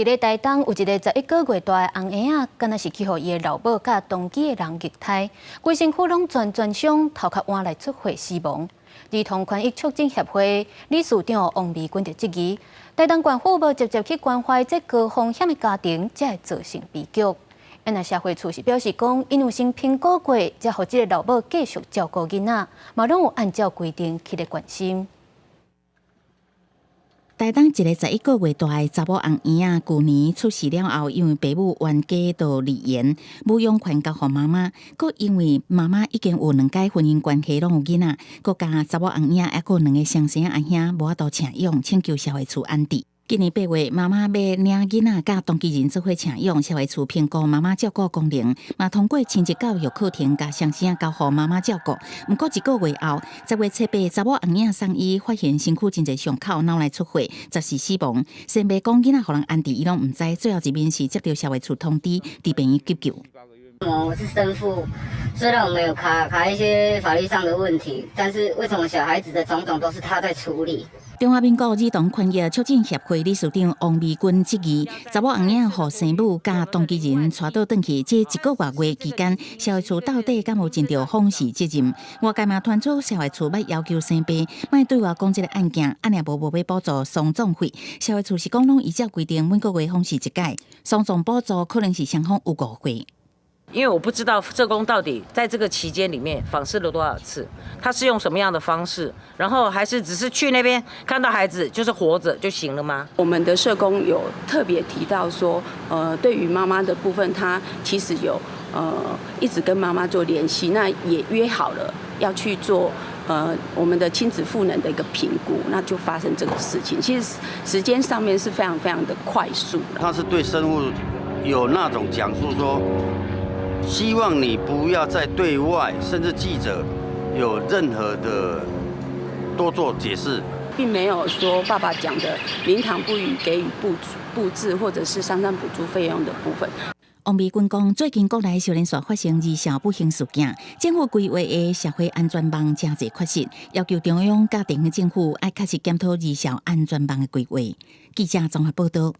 佇咧台東有一个11個月大的紅嬰仔，敢若是去予伊的老母佮同居的人虐待，規身軀攏全全傷，頭殼換來出血死亡。兒童權益促進協會理事長王美君就質疑，台東縣府無直接去關懷這高風險的家庭，才會造成悲劇。啊，若社會處是表示講，𪜶有先評估過，才予這个老母繼續照顧囡仔，嘛攏有按照規定去咧關心。台東一个11個月大的查某紅嬰仔，舊年出世了後，因為爸母冤家就離緣，撫養權交予媽媽，閣因為媽媽已經有兩擺婚姻關係，攏有囡仔，閣共查某紅嬰仔，猶閣兩个雙生阿兄無法度請養，請求社會處安置。今年8月，媽媽欲領囡仔佮同居人做伙請養，社會處評估媽媽照顧功能，嘛通過親職教育課程，共雙生仔交予媽媽照顧。毋過一個月後，10月7日，查某紅嬰仔送醫，發現身軀真濟傷口，腦內出血，十時死亡。先爸講囡仔予人安置，伊攏毋知，最後一面是接著社會處通知，佇病院急救。我是生父，雖然我們有卡卡一些法律上的問題，但是為什麼小孩子的種種都是他在處理？中華民國兒童權益促進協會理事長王美君質疑，查某紅嬰予生母佮同居人帶倒轉去，這一個外月期間，社會處到底敢有盡著訪視責任？外界嘛傳出社會處欲要求生爸，莫對外講這个案件，按若無無欲補助喪葬費。社會處是講攏依照規定，每個月訪視一擺，喪葬補助可能是雙方有誤會。因為我不知道社工到底在這個期間裡面訪視了多少次，他是用什麼樣的方式，然後還是只是去那邊看到孩子就是活著就行了嗎？我們的社工有特別提到說，對於媽媽的部分，他其實有一直跟媽媽做聯繫，那也約好了要去做我們的親子賦能的一個評估，那就發生這個事情。其實時間上面是非常非常的快速。他是對生父有那種講述說，希望你不要再對外，甚至記者有任何的多做解釋，並沒有說爸爸講的靈堂不予給予布置，或者是喪葬補助費用的部分。王美君講，最近國內相連紲發生兒少不幸事件，政府規劃的社會安全網誠濟缺失，要求中央佮地方政府愛確實檢討兒少安全網的規劃。記者綜合報道。